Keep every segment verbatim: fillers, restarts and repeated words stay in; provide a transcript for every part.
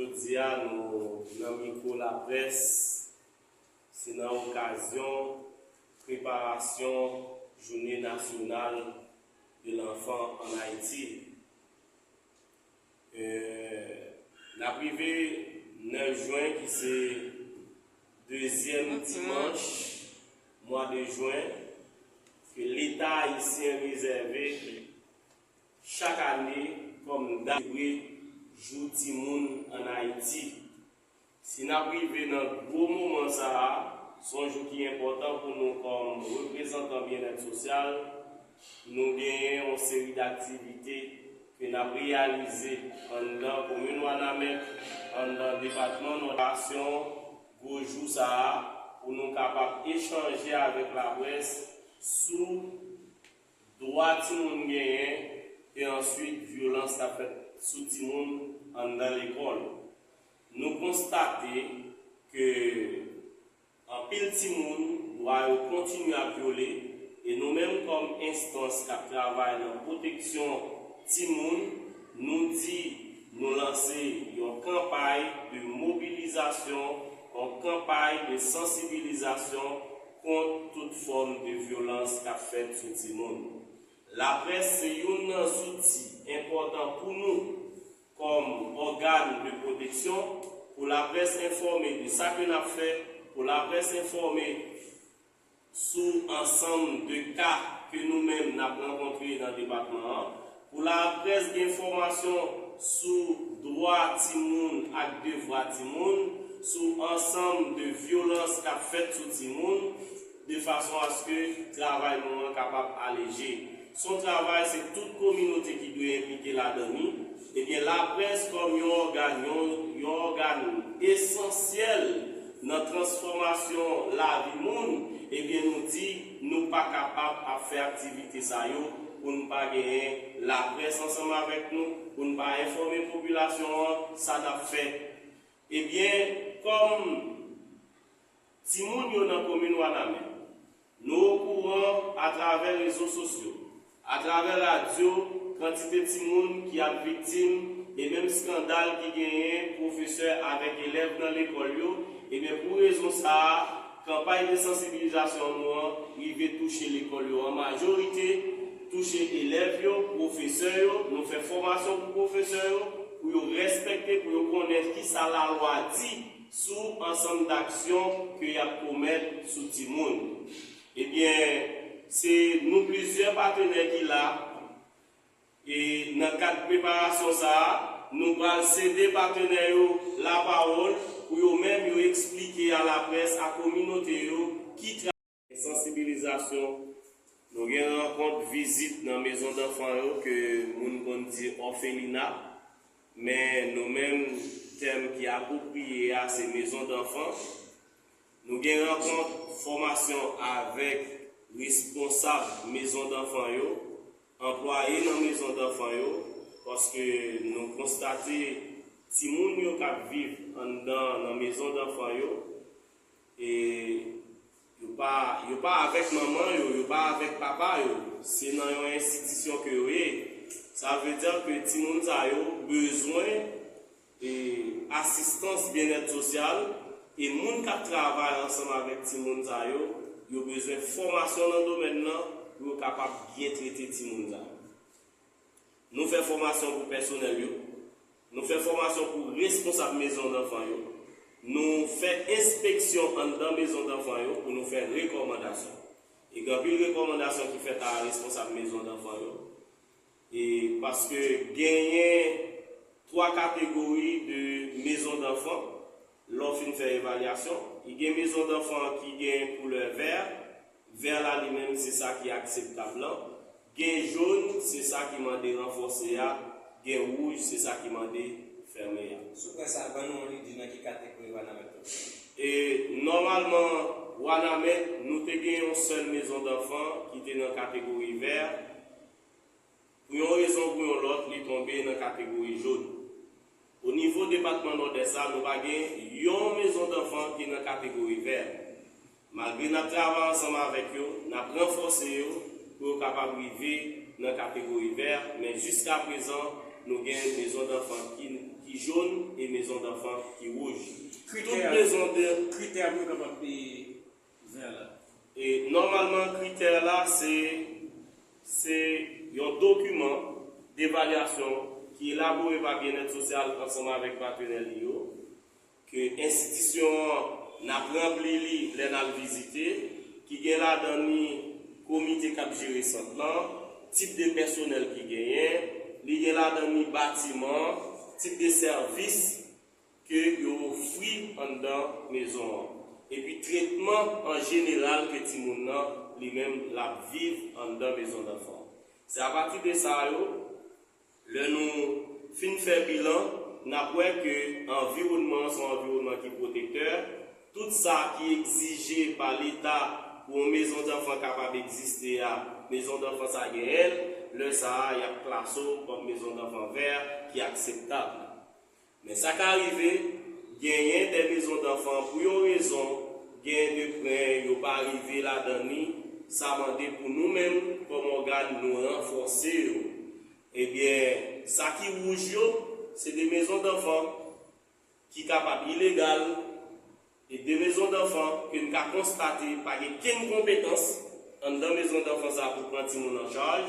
Jodi a, nou nan mikwo laprès, se nan okazyon preparasyon Journée Nationale de l'Enfant en Haïti. Euh, n ap rive nèf jen, ki se dezyèm dimanch mwa de jen, ke Leta ayisyen rezève chak ane kòm dat pou selebre Jou Timoun ann Ayiti. Si n ap rive nan gwo moman sa a, se yon jou ki enpòtan pou nou kòm reprezantan byennèt sosyal. Nou genyen yon seri d aktivite ke n ap reyalize anndan komin Wanament, anndan depatman Nò. Okazyon gwo jou sa a, pou nou kapab echanje avèk laprès sou dwa timoun genyen, e answit vyolans k ap fèt sou timoun anndan lekòl. Nou konstate ke anpil timoun, dwa yo kontinye ap vyole, e nou menm kòm enstans k ap travay nan pwoteksyon timoun, nou di nou lanse yon kanpay de mobilizasyon, yon kanpay de sansibilizasyon kont tout fòm de vyolans k ap fèt sou timoun. Laprès se youn nan zouti enpòtan pou nou kòm ògàn de pwoteksyon, pou laprès enfòme de sa ke n ap fè, pou laprès enfòme sou ansanm de ka ke nou menm n ap rankontre nan depatman an, pou laprès gen enfòmasyon sou dwa timoun ak devwa timoun, sou ansanm de vyolans k ap fèt sou timoun, de fason aske travay nou an kapab aleje. Se yon travay, se tout kominote ki dwe enplike ladan li. Ebyen, laprès kòm yon ògàn, yon, yon ògàn esansyèl nan transfòmasyon lavi moun, ebyen, nou di nou pa kapab ap fè aktivite sa yo pou n pa genyen laprès ansanm avèk nou, pou n pa enfòme popilasyon an sa n ap fè. Ebyen, kòm timoun yo nan komin Wanament, nou okouran atravè rezo sosyo, atravè radyo, kantite timoun ki ap viktim e menm eskandal ki genyen pwofesè avèk elèv nan lekòl yo, ebyen, pou rezon sa a, kanpay de sansibilizasyon nou an rive touche lekòl yo an majorite, touche elèv yo, pwofesè yo, nou fè fòmasyon pou pwofesè yo, pou yo respekte, pou yo konnen kisa lalwa di sou ansanm daksyon ke y ap komèt sou timoun. Ebyen, se nou plizyè patenè ki la, e nan kad preparasyon sa a, nou pral sede patenè yo lapawòl pou yo menm yo eksplike a laprès, a kominote yo, ki travay sansibilizasyon. Nou gen rankont vizit nan mezon danfan yo ke moun konn di òfelina, men nou menm tèm ki apwopriye a se mezon danfan. Nou gen rankont fòmasyon avèk responsab mezon danfan yo, anplwaye nan mezon danfan yo, paske nou konstate timoun yo k ap viv anndan nan mezon danfan yo, e yo pa, yo pa avèk manman yo, yo pa avèk papa yo, se nan yon enstitisyon ke yo ye. Sa vle di ke timoun sa yo bezwen e asistans byennèt sosyal, e moun k ap travay ansanm avèk timoun sa yo, yo bezwen fòmasyon nan domèn nan pou yo kapab byen trete timoun sa yo. Nou fè fòmasyon pou pèsonèl yo, nou fè fòmasyon pou responsab mezon danfan yo, nou fè enspeksyon anndan mezon danfan yo pou nou fè rekòmandasyon. E gen anpil rekòmandasyon ki fèt a responsab mezon danfan yo. E paske genyen twa kategori de mezon danfan, lè w fin fè evalyasyon, e gen mezon danfan ki gen koulè vè, vè la li menm se sa ki akseptab lan, gen jòn, se sa ki mande ranfòse a, gen wouj, se sa ki mande fèmen an. Sou pwen sa a, ban nou yon lide nan ki kategori Wanament yo. E nòmalman, Wanament, nou te gen yon sèl mezon danfan ki te nan kategori vè. Pou yon rezon ou pou yon lòt, li tonbe nan kategori jòn. O nivo depatman Nòdès la, nou pa gen yon mezon danfan ki nan kategori vè. Malgre n ap travay ansanm avèk yo, n ap ranfòse yo pou yo kapab rive nan kategori vè, men jiskaprezan, nou gen mezon danfan ki, ki jòn e mezon danfan ki wouj. Tout mezon de... Kritè pou yo kapab peye vè la. E nòmalman, kritè la, se, se yon dokiman devalyasyon ki elabore pa Byennèt Sosyal ansanm avèk patnè li yo, ke enstitisyon an, n ap ranpli li lè n al vizite, ki gen ladan ni komite k ap jere sant lan, tip de pèsonèl ki genyen, li gen ladan ni batiman, tip de sèvis ke yo ofri anndan mezon an, epi tretman an jeneral ke timoun nan li menm l ap viv anndan mezon danfan. Se apati de sa yo, lè nou fin fè bilan, n ap wè ke anviwònman an se yon anviwònman ki pwotektè. Tout sa ki egzije pa Leta pou yon mezon danfan kapab egziste a, mezon danfan sa genyen l, lè sa a, y ap klase w kòm mezon danfan vè ki akseptab. Men sa ka rive, genyen de mezon danfan pou yon rezon, gen de pwen yo pa rive ladan ni, sa mande pou nou menm, kòm ògàn, nou ranfòse yo. Ebyen, sa ki wouj yo, se de mezon danfan ki kapab ilegal, e de mezon danfan ke n ka konstate pa gen kenn konpetans anndan mezon danfan sa a pou pran timoun an chaj,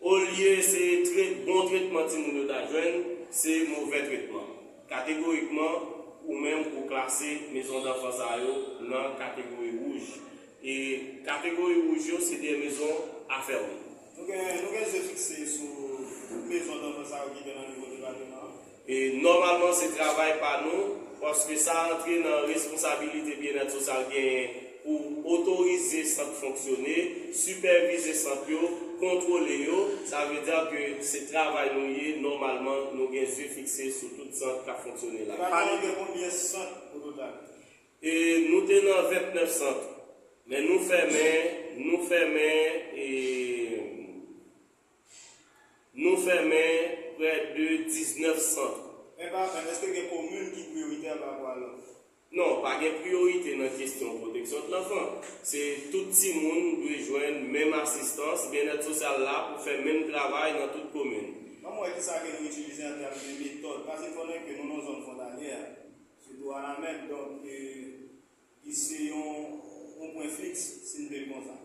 olye se tret, bon tretman timoun yo ta jwenn, se movè tretman. Kategorikman, ou menm ou klase mezon danfan sa yo nan kategori wouj. E kategori wouj yo, se de mezon a fèmen. Nou gen, nou gen je fikse sou tout mezon danfan sa yo ki gen nan nivo depatman an. E nòmalman, se travay pa nou, paske sa antre nan responsabilite Byennèt Sosyal genyen pou otorize sant fonksyone, sipèvize sant yo, kontwole yo. Sa vle di ke se travay nou ye, nòmalman, nou gen je fikse sou tout sant k ap fonksyone la. Depatman an gen konbyen sant o total? E nou te nan vennèf sant, men nou fèmen, nou fèmen, e nou fèmen prè de diznèf sant. Men pa fèt, èske gen komin ki priyoritè pa rapò a lòt? Non, pa gen priyorite nan kesyon pwoteksyon de lanfan. Se tout timoun dwe jwenn menm asistans, Byennèt Sosyal la pou fè menm travay nan tout komin. Ban m wè kisa ke nou itilize an tèm de metòd. Paske n konnen ke nou nan zòn fwontalyè, sitou Wanament, donk, e, li se yon, yon pwen fiks, si n vle l konsa.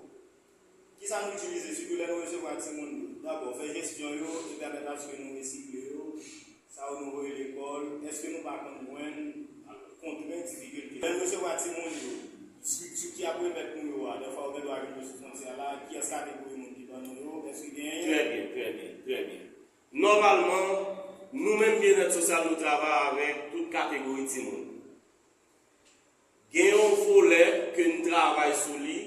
Kisa nou itilize, sitou lè nou resevwa timoun yo? Dabò, fè jesyon yo e pèmèt aske nou resikle yo, sa yo nou voye lekòl, èske nou pa konn jwenn, kontre difikilte? Lè nou resevwa timoun yo, estrikti ki ap remèt nou yo a, dèfwa yo gen dwa vin yo sou fwontyè la, kiyès kategori moun ki ban nou yo, èske genyen? Trè byen, trè byen, trè byen. Nòmalman, nou menm Byennèt Sosyal, nou travay avèk tout kategori timoun. Gen yon volè ke n travay sou li,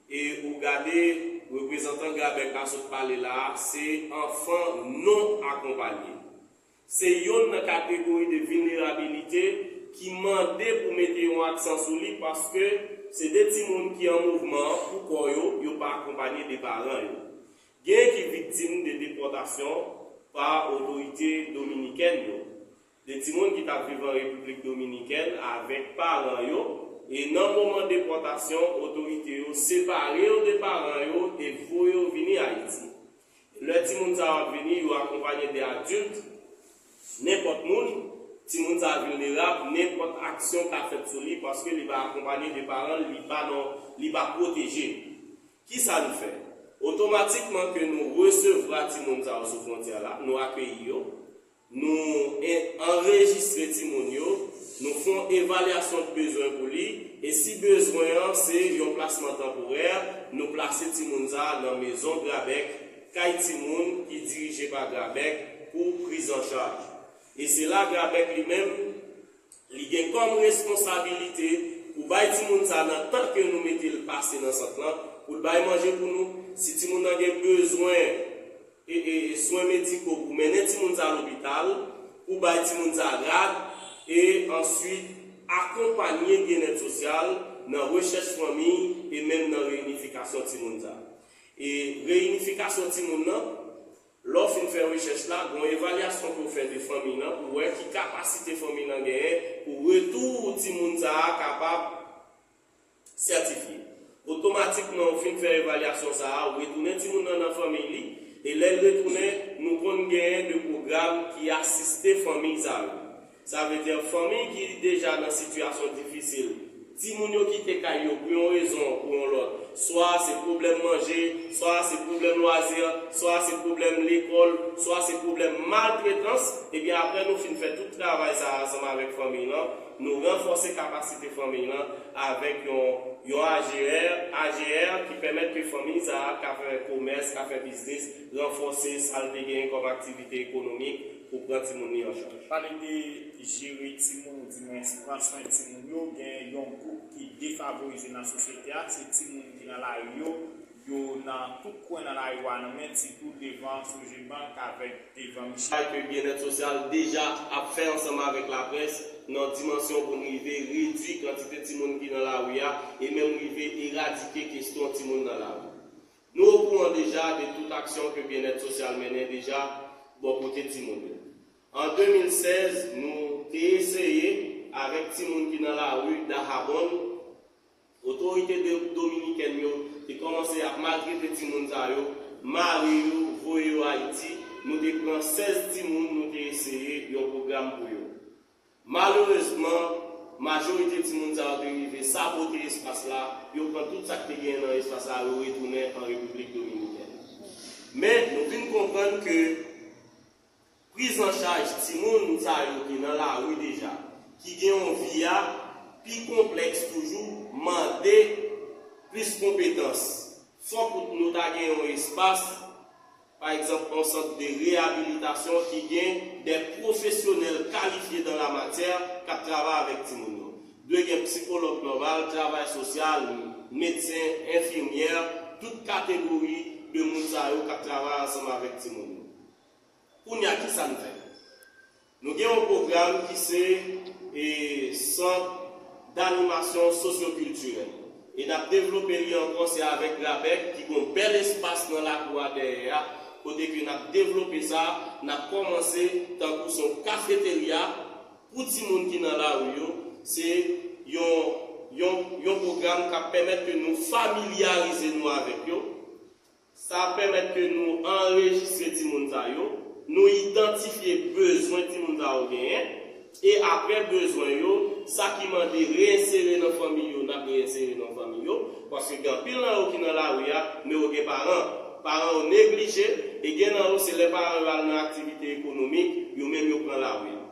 e ou gade reprezantan GRABEC la sot pale la a, se anfan non akonpaye. Se yonn nan kategori de vilnerabilite ki mande pou mete yon aksan sou li, paske se de timoun ki an mouvman an pou kò yo, yo pa akonpaye de paran yo. Gen ki viktim de depòtasyon pa otorite dominikèn yo. De timoun ki t ap viv an Repiblik Dominikèn avèk paran yo, e nan moman depòtasyon, otorite yo separe yo de paran yo e voye yo vini Ayiti. Lè timoun sa yo ap vini, yo akonpaye de adilt, nenpòt moun, timoun sa a vilnerab, nenpòt aksyon ka fèt sou li, paske li pa akonpaye de paran l, li pa nan, li pa pwoteje. Kisa n fè? Otomatikman ke nou resevwa timoun sa yo sou fwontyè la, nou akeyi yo, nou en-, anrejistre timoun yo, nou fè yon evalyasyon de bezwen pou li, e si bezwen an se yon plasman tanporè, nou plase timoun sa a nan mezon GRABEC, kay timoun ki dirije pa GRABEC pou priz an chaj. E se la GRABEC li menm, li gen kòm responsabilite pou bay timoun sa nan tan ke nou mete l pase nan sant lan, pou l bay manje pou nou. Si timoun nan gen bezwen e, e, e swen mediko pou mennen timoun sa lopital, pou bay timoun sa rad, e answit akonpaye byennèt sosyal nan rechèch fanmi e menm nan reyinifikasyon timoun sa. E reyinifikasyon timoun nan, lè w fin fè rechèch la, gen yon evalyasyon ke w fè de fanmi nan pou w wè ki kapasite fanmi nan genyen pou retou timoun sa a kapab sètifye. Otomatikman, ou fin fè evalyasyon sa a, ou retounen timoun nan nan fanmi li, e lè l retounen, nou konn genyen de pwogram ki asiste fanmi sa yo. Sa vle di, fanmi ki deja nan sitiyasyon difisil, timoun yo kite kay yo pou yon rezon ou pou yon lòt, swa se pwoblèm manje, swa se pwoblèm lwazi, swa se pwoblèm lekòl, swa se pwoblèm maltretans, ebyen, apre nou fin fè tout travay sa a ansanm avèk fanmi lan, nou ranfòse kapasite fanmi lan avèk yon, yon A G R, A G R ki pèmèt ke fanmi sa a ka fè komès, ka fè biznis, ranfòse sa l te genyen kòm aktivite ekonomik pou pran timoun li an chaj. Pale de jere timoun, oudimwens pran swen timoun yo, gen yon gwoup ki defavorize nan sosyete a, se timoun ki nan lari yo, yo nan tout kwen nan lari a, nan men sitou devan Sogebank avèk devan Michel. Travay ke Byennèt Sosyal deja ap fè ansanm avèk laprès nan dimansyon pou n rive redwi kantite timoun ki nan lari a e menm rive eradike kesyon timoun nan lari. Nou okouran deja de tout aksyon ke Byennèt Sosyal mennen deja bò kote timoun yo. An de mil sèz, nou te eseye, avèk timoun ki nan lari Dahabon, otorite de, dominikèn yo te kòmanse ap maltrete timoun sa yo, mare yo, voye yo Ayiti. Nou te pran sèz timoun, nou te eseye yon pwogram pou yo. Malerezman, majorite timoun sa yo te rive sabote espas la, yo pran tout sa k te genyen nan espas la, yo retounen an Repiblik Dominikèn. Men, nou vin konprann ke priz an chaj timoun sa yo ki nan lari deja, ki gen yon vi a pi konplèks toujou, mande plis konpetans. Fòk nou ta gen yon espas, pa egzanp, yon sant de reyabilitasyon ki gen de pwofesyonèl kalifye dan la matyè k ap travay avèk timoun yo. Dwe gen sikològ nòmal, travay sosyal, medsen, enfimyè, tout kategori de moun sa yo k ap travay ansanm avèk timoun yo. Kounye a, ki sa n fè? Nou gen yon pwogram ki se, e, Sant d'Animasyon Sosyokiltirèl. E n ap devlope li ankò, se avèk RABEC, ki gen yon bèl espas nan lakou a dèyè a, kote ke n ap devlope sa, n ap kòmanse tankou se yon kafeterya pou timoun ki nan lari yo. Se yon, yon, yon pwogram k ap pèmèt ke nou familyarize nou avèk yo. Sa pèmèt ke nou anrejistre timoun sa yo, nou idantifye bezwen timoun sa yo genyen, e apre bezwen yo, sa ki mande reyensere nan fanmi yo, n ap reyensere nan fanmi yo, paske gen anpil nan yo ki nan lari a, men yo gen paran. Paran yo neglije, e gen nan yo, se lè paran yo al nan aktivite ekonomik, yo menm yo pran lari a.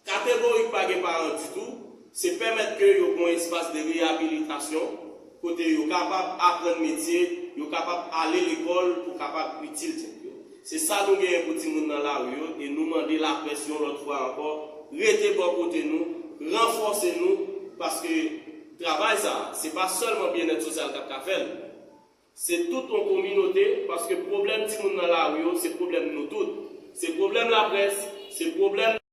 Kategori k pa gen paran ditou, se pèmèt ke yo gen yon espas de reyabilitasyon, kote yo kapab aprann metye, yo kapab ale lekòl pou kapab itil tèt yo. Se sa nou genyen pou timoun nan lari yo, e nou mande laprès yon lòt fwa ankò, rete bò kote nou, ranfòse nou, paske travay sa a, se pa sèlman Byennèt Sosyal k ap ka fè l. Se tout yon kominote, paske pwoblèm timoun nan lari yo, se pwoblèm nou tout. Se pwoblèm laprès, se pwoblèm